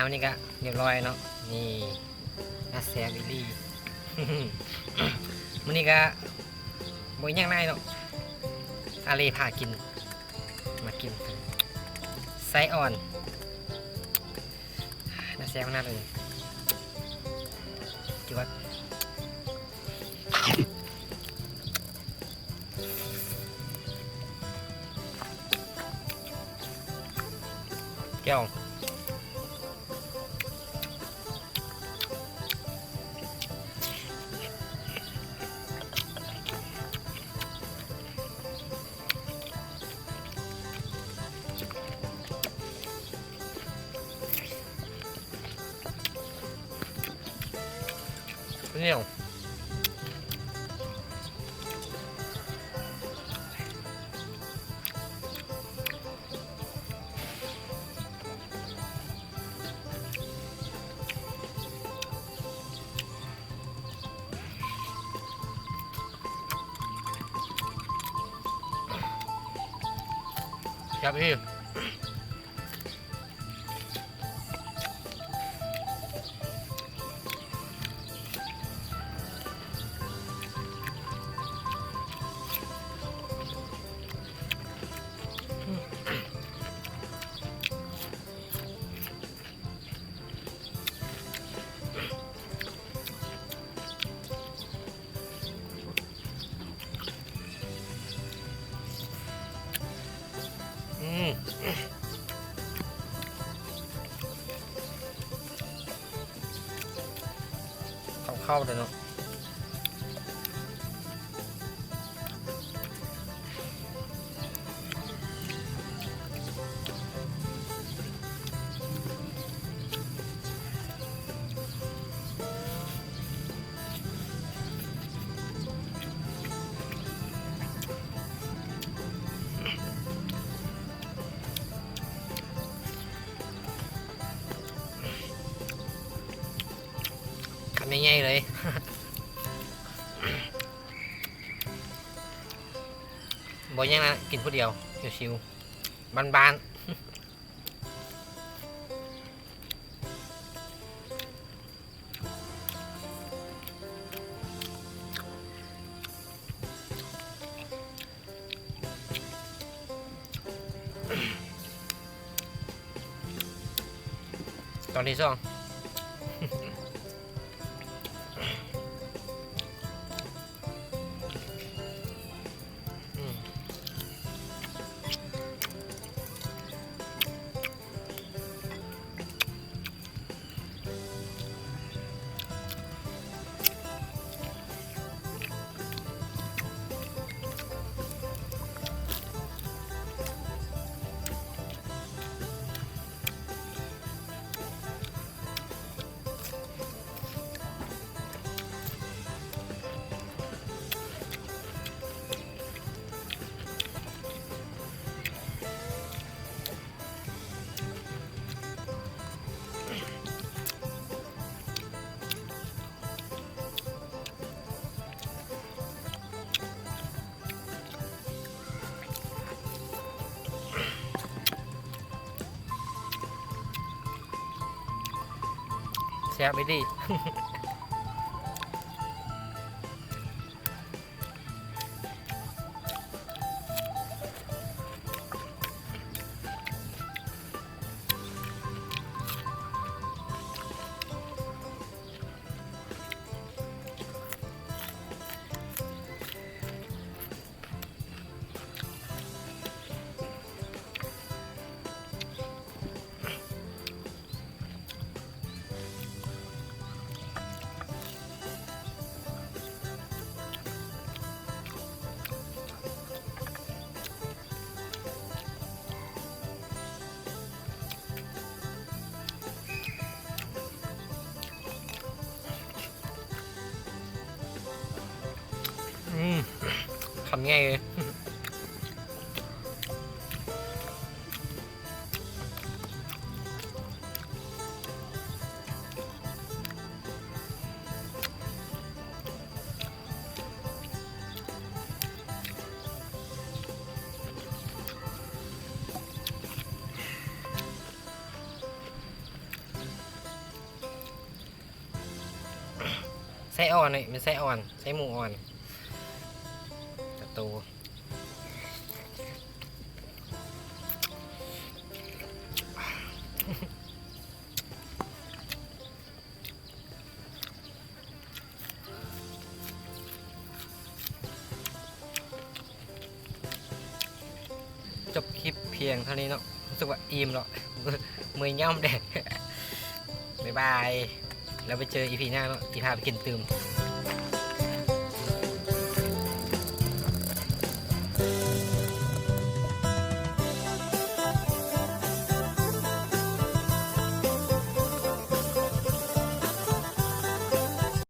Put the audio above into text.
ອັນນີ້ກະຮຽບຮ້ອຍເນາະ ນີ້ ໜ້າແຊບອີ່ຫຼີ. ມື້ນີ້ກະບໍ່ມີຫຍັງຫຼາຍເນາະ ອາເລພາກິນ ມາກິນໄສ້ອ່ອນ ໜ້າແຊບຂະໜາດເລີຍ ກິນວ່າ ແຈ່ວ ໜຽວ ແຊບອີ່ຫຼີ. ອືມ ເຂົ້າໆເດ້ເນາະ. ຄຳໃຫຍ່ໆເລີຍ ບໍ່ຫຍັງນະ ກິນຜູ້ດຽວ ຊິວໆ ບ້ານໆ. ຕອນທີສອງ. ແຊບອີ່ຫຼີ. ອືມ ຄຳໃຫຍ່ເລີຍ. ໄສ້ອ່ອນນີ້ ແມ່ນໄສ້ອ່ອນ ໄສ້ໝູອ່ອນ ກະໂຕ. ຈົບຄລິບພຽງເທົ່ານີ້ເນາະ ຮູ້ສຶກວ່າອີ່ມແລ້ວ ເມື່ອຍຍ່ຳແດ່. ບາຍບາຍ ແລ້ວໄປເຈີອີພີໜ້າເນາະ ທີ່ພາໄປກິນຕື່ມ.